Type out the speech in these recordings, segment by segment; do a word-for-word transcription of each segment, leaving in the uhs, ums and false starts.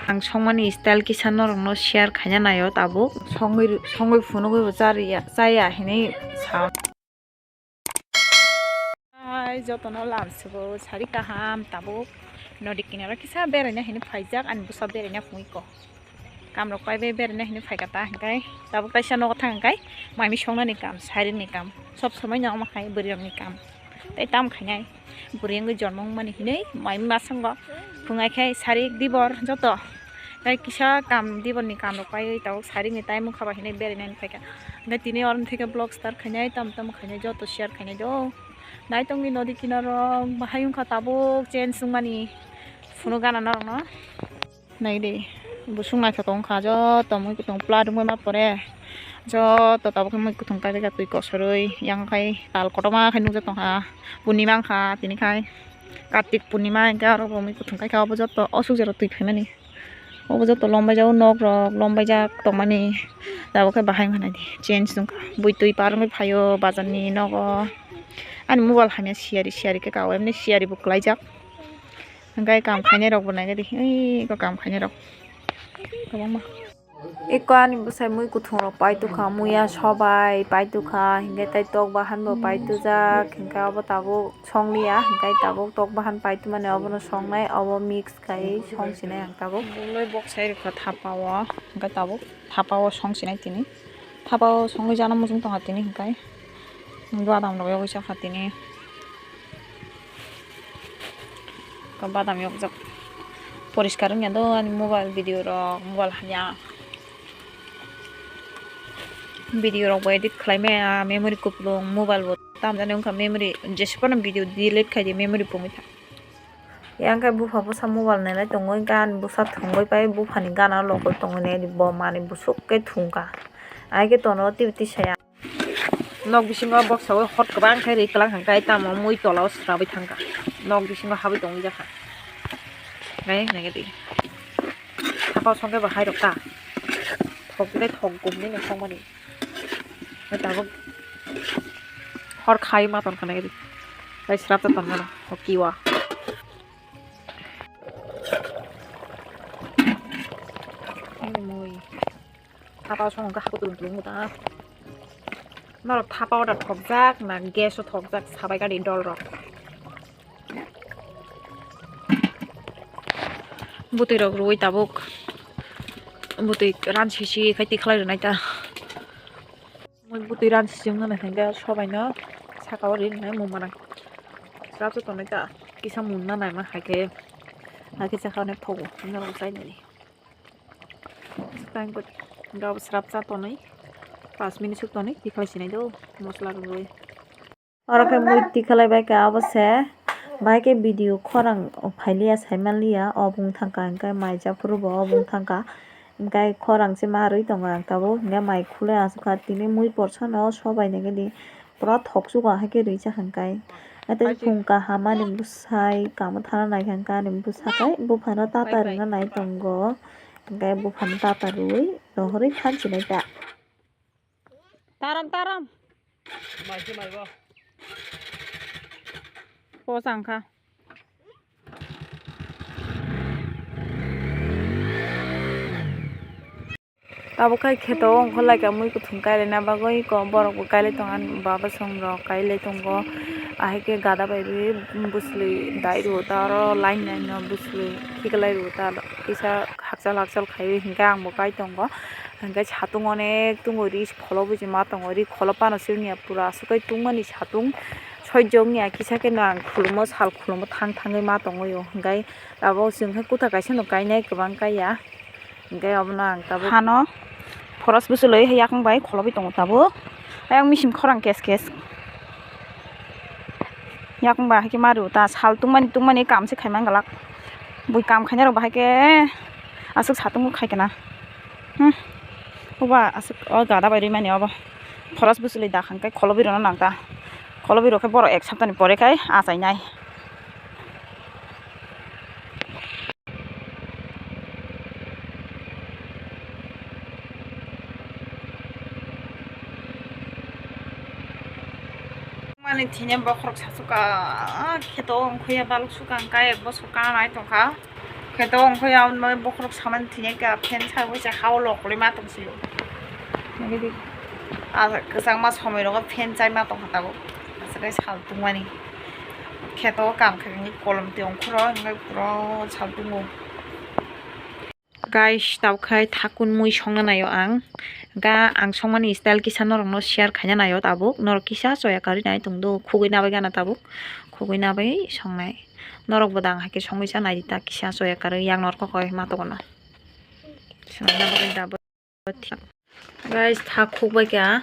Ang songmani style kisa norokno share khaina naio tabuk. Songwi, songwi phunugwi bo chariya, chaya hinwi sa. Hai, jotono lamsogo sari kaham tabuk. Nodi kinaro kisa beraina hinwi phaijak, ani bwsa beraina phunui ko. Kamrok pai bai beraina hinwi phaikha ta, hwnkhe tabuk kaisa nogo thang hwnkhe maimi songnani kam, sarini kam. Sob somai no omo khai bwrwirokni kam. Tei tamo khainai bwrwi wngwi jormo wngmani hinwi maimi masango phungai khe sarik dibor joto. Tei kisa kam diborni kamrok paiwi tabuk sarikni time wngkha ba hinwi berainani phaikha. Hwnkhe tini oroni theke vlog start khainai, tamo tamo khainai joto share khainai do. Naitongni nodi kinaro bahai wngkha tabuk change wngmani phunuk gana norokno. Naidi, busuk naithok wngkha, joto mui kutung pla dungwi ma pore, joto tabuk khe mui kutung kaijak twi kosorwi, yang khai tal kotorma khai nukjak tongkha, purnima wngkha tini khai, Kartik purnima hwnkhe aro bo mui kutung kaikha, obo joto o suk jora twi phaimani, obo joto lombaijak, nok rok lombaijak tongmani, tabuk khe bahai wngkha naidi, change wngkha, bui twi par wngwi phaio bazar ni nogo, ani mobile hamya siyari siyari khe kao, emni siyari bo kwlaijak. Hwnkhe kam khainai rok bo naikhe di, eko kam khainai rok kwbangma. Eko ani bwsai mui kuthung rok paitokha, muya sobai paitokha, hwnkhe tei tok bahan bo paitokjak, hwnkhe obo tabuk songliya, hwnkhe tabuk tok bahan paitomani obono songnai, obo mix khai songsinai ang tabuk. Bolai bok sai rwkha thapa o, hwnkhe tabuk thapa o songsinai tini, thapa o songwi jana muchung tongkha tini hwnkhe. Badam rok yogwi chakha tini. Badam yokjak. Poriskar wngya do ani mobile video rok, mobile hamya. Video rok bo edit khlai maya, memory kupulung, mobile bo tamjani wngkha memory, jesa phano video delete khai di memory pungwi tha. Yang khe bupha bwsa mobile nailai tongwi, gan bwsa thwngwi pai buphani gana logwi tongwi naidi, bo manwi busuk khe thwngkha. Ai khe tono twi twi saya. Nok bisingo boksawi hot kwbang khe ri kwlang hwnkhe tamo mui tola o srawi thangkha. Nok bisingo habwi tongwi jakha. Nai nai di. Thapa songkhe bo hai rok ta. Thok le thok gumni no songmani. Tabuk hor khai ma ton khana di. Tai srap ta ton khana. Hokiwa. Ani mui. Thapa o song kha hapu tulung tulung ta. Norok thapa o da thokjak na gas o thokjak sabai gari dol rok. Bwtwi rok rwui tabuk. Bwtwi ran sisi khai tikhlai rwnai ta. Mui bwtwi ran sisi wngna naikha sobai no saka o ri rwnai mung manang. Srap se tonwi ta kisa mung na naima hai khe. Hai khe chakha onek thogo. Norok chai nai. Tang kut gab srap cha tonwi, pas minute suk tonwi, tikhlai sinai do, mosla rwgwi. Oro khe mui tikhlai bai kha, abo se bai khe video khorang phailiya, saimanliya, obo wng thangkha, hwnkhe mai japhuru bo obo wng thangkha, hwnkhe khorang se ma rwi tongo ang tabuk, hwnkhe mai khului aswk kha, tini mui porsa no sobai nai khe di. Pura thok chugo hai khe rwi cha hwn kai. Atei phung kaham ani bwsai kamo thana nai hwn kai ani bwsa kai buphano tata rwna nai tongo. Hwnkhe buphano tata rwi rohorwi thansinai ta. Taram, taram. Pochang kha. Tabuk khai kheto o ongkhorlai kha mui kwthwng kailai na bagwi, ko borok bo kailai tongo, ani baba song rok kailai tongo, ahai khe gada bai rwi bwswlwi dai rwo ta, oro line line no bwswlwi khiklai rwo ta, kisa hakchal hakchal khaiwi hinkhe ang bo kai tongo, hinkhe satung onek tungwi ri kholo buji ma tongo, ri kholo phano sirni ya pura aswk kai tungmani satung sojwk wngya, kisa kheno ang khulumo sal khulumo thang thangwi ma tongwi o, hinkhe tabuk chwng khe kwthar kaisa no kainai kwbang kaiya. Hingke obono ang tabuk hano phoros bwswlwi yakung bai kholobwi tongo tabuk. Ayang misim khorang kes kes. Yakung bai haikhe mario ta sal tungmani tungmani kam se khaimang glak. Bui kam khainai rok bahai khe aswk satung khai kana. Hmm. Oba aswk o gada bai rwimani obo. Phoros bwswlwi da khangkhe kholobwi rwna nang ta. Kholobwi rw khe borok ek saptani pore khai achainai. Ani thine bokhorok sasuka, kheto ongkhoya baluk suka, ang kayek bosor kanai tongkha. Kheto ongkhoya, bokhorok samani thine ka fan sai wise hao lokolima tongsi. Nagidi. Ah, kwchangma somoi rogo fan chaima tongkha tabuk. Aswk sal tungmani. Kheto kam khe kolom twi ongkhoro, wngkhe puro sal tungo. Guys, tabuk khai thakun mui songna naio ang. Ga ang songmani style kisa norokno share khaina naio tabuk. Norok kisa choya karwi nai tongdo. Khugui nabai gana tabuk. Khugui nabai songnai. Norok bo dang haikhe songwi cha naidi ta kisa choya karwi yang norok koi ma togono. Songnai nabai da bo. Guys, tha khuk bai kha.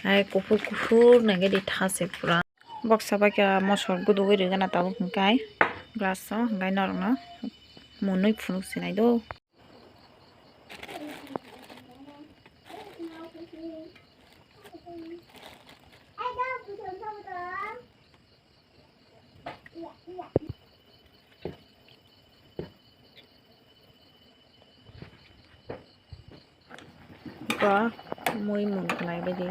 Hai kuphur kuphur nai gadi tha se pura. Boksa bai kha mosor gudugwi rwgana tabuk hwnkhe glass o hwnkhe norokno munui phunuk sinai do. Ba mui mun khlai bai di.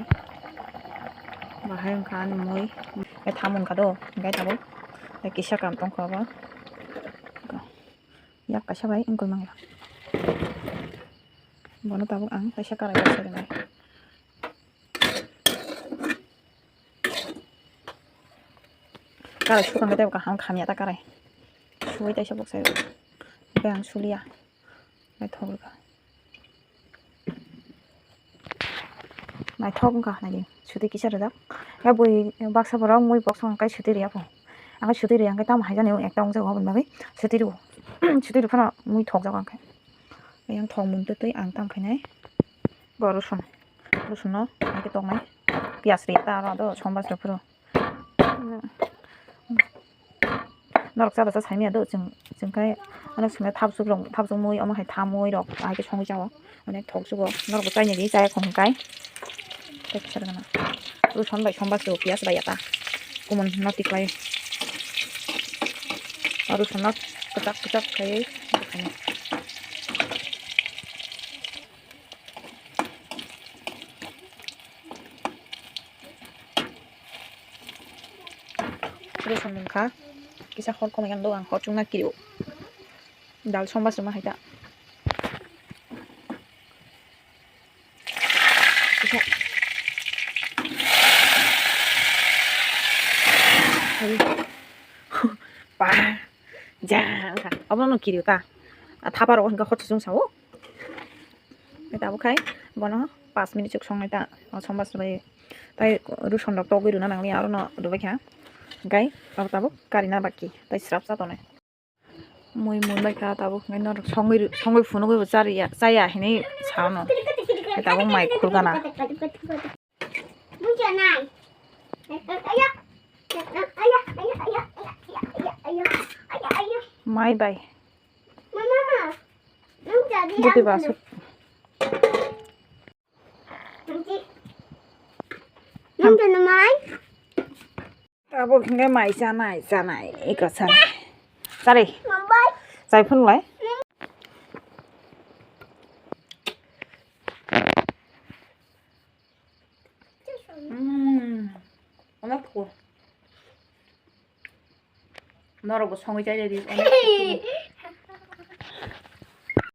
Bahai wngkha ani mui. Tei tha mun kha do, hwnkhe tabuk. Tei kisa kam tongkha obo. Yak kaisa bai wngwi mangla. Bono tabuk ang kaisa karai kaisa rwnai. Karai sukang tei kaham khamya ta karai. Suwi taisa boksa. Hwnkhe ang suliya. Naithok rwkha. Naithok wngkha naidi. Suti kisa rijak. Ya bui baksa borok mui box wngkha suti riya po. Ang suti riya hwnkhe tamo hai jani ekta wngjago aboni bagwi. Suti rw. Suti rw phano mui thokjago ang khe. Yang thok mun twi twi ang tam khainai. Bo rosun. Rosun no hai khe toknai. Piyas riya ta aro do sombas rw phuru. Norok cha da cha saimanya do chwng, chwng khe onek somoi thapsuk rok, thapsuk mui omo hai tha mui rok hai khe songwi chao. Onek thok sugo norok bo chainai di chaya khong kai. Tei kisa rwgana. Rosun bai sombas rw piyas bai ya ta. Kumun no tiklai. Rosun no kwchak kwchak khai. Rosun wngkha kisa hor khomoi ang do ang hor chukna kiri o dal sombas rwma hai ta. Kisa. Ba. Ja, wngkha. Obono kiri ta. A thapa rok hwnkhe hot chwng sao. Tei tabuk khai bono pas minute chuk songnai ta. O sombas rwbai. Tai rosun rok togwi rwna nangli aro no rwbai kha. Hwnkhe abo tabuk karina baki. Tai srap cha tonai. Mui mun bai kha tabuk hwnkhe norok songwi rw-, songwi phunugwi bo chariya, chaya hinwi sao no. Tei tabuk mai khulgana. Mai bai. Buti basu. Tabuk hwnkhe mai chanai, chanai, eko chanai. Chari. Chai phunlai. Mm. Onek thugo. Norok bo songwi chai di, onek thugo.